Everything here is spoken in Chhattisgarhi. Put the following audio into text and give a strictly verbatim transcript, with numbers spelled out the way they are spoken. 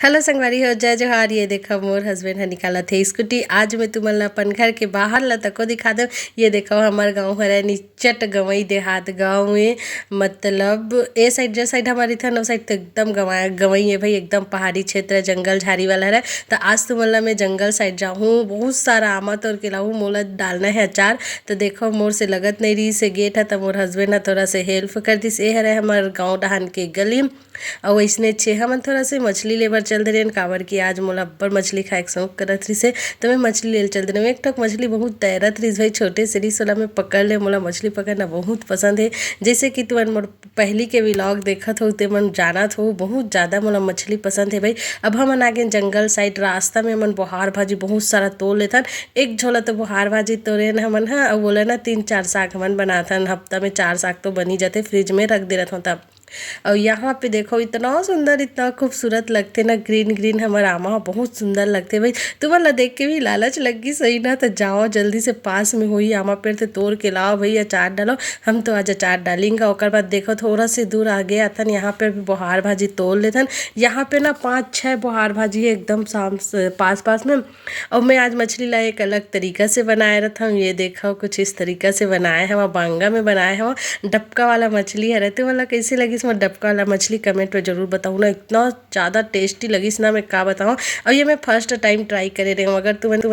हेलो संगवारी हो, जय जोहार। ये देखो, मोर हस्बैंड ह निकालत हे स्कूटी। आज मैं तुमन ला अपन घर के बाहर ला तको दिखा देव। ये देखो, हमर गांव हरे निचट गंवई देहात गांव में, मतलब ए साइड, जे साइड हमारी थन, ओ साइड तो एकदम गंवा-, गंवई है भाई, एकदम पहाड़ी क्षेत्र, जंगल झाड़ी वाला हरे। तो आज तुमन ला मैं जंगल साइड जाहूँ, बहुत सारा आमा तोड़ के लाहूँ, मोला डालना है अचार। तो देखो, मोर से लगत नहीं रही से गेट है, तो मोर हस्बैंड ह थोड़ा से हेल्प कर दिस। ए हरे हमर गांव डहान के गली। अउ अइसने छे हमन थोड़ा से मछली लेबर चल दे रेन, काबर कि आज मोला अब्बड़ मछली खाए के शौक करत रिहिस हे, तो मैं मछली ले चल दे रेन। एक ठक मछली बहुत तैरत रिहिस भाई, छोटे से रिहिस, ओला मैं पकड़ ले। मोला मछली पकड़ना बहुत पसंद हे। जैसे कि तुमन मोर पहली के व्लॉग देखत हो, ते मन जानत हो, बहुत ज़्यादा मोला मछली पसंद हे भाई। अब हमन आगे जंगल साइड, रास्ता में हमन बोहार भाजी बहुत सारा तोड़ लेथन। एक झोला तो बोहार भाजी तोड़ेन हमन ह, अउ बोले ना, तीन चार साग हमन बनाथन, हफ्ता में चार साग तो बनी जाते, फ्रिज में रख दे रहथन तब। और यहाँ पे देखो, इतना सुंदर, इतना खूबसूरत लगते ना, ग्रीन ग्रीन हमर आमा ह, बहुत सुंदर लगते भाई। तुमन ला देख के भी लालच लग गई सही ना, तो जाओ जल्दी से, पास में होई आमा पेड़, तो तोड़ के लाओ भाई, अचार डालो। हम तो आज अचार डालेंगे। ओकर बाद देखो, थोड़ा से दूर आगे आथन, यहाँ पे भी बोहार भाजी तोड़ लेथन। यहाँ पे ना पाँच छः बोहार भाजी है एकदम साम-, पास पास में। और मैं आज मछली ला एक अलग तरीका से बनाए रहता हूँ। ये देखो, कुछ इस तरीका से बनाए हवा, बांगा में बनाए हवा। डबका वाला मछली हरे, तुमन ला कैसे लगिस मोर डबका वाला मछली, कमेंट में जरूर बताओ ना। इतना ज़्यादा टेस्टी लगिस ना, मैं का बताऊँ। और ये मैं फर्स्ट टाइम ट्राई करे रहे हूँ। अगर तुमन, तुमन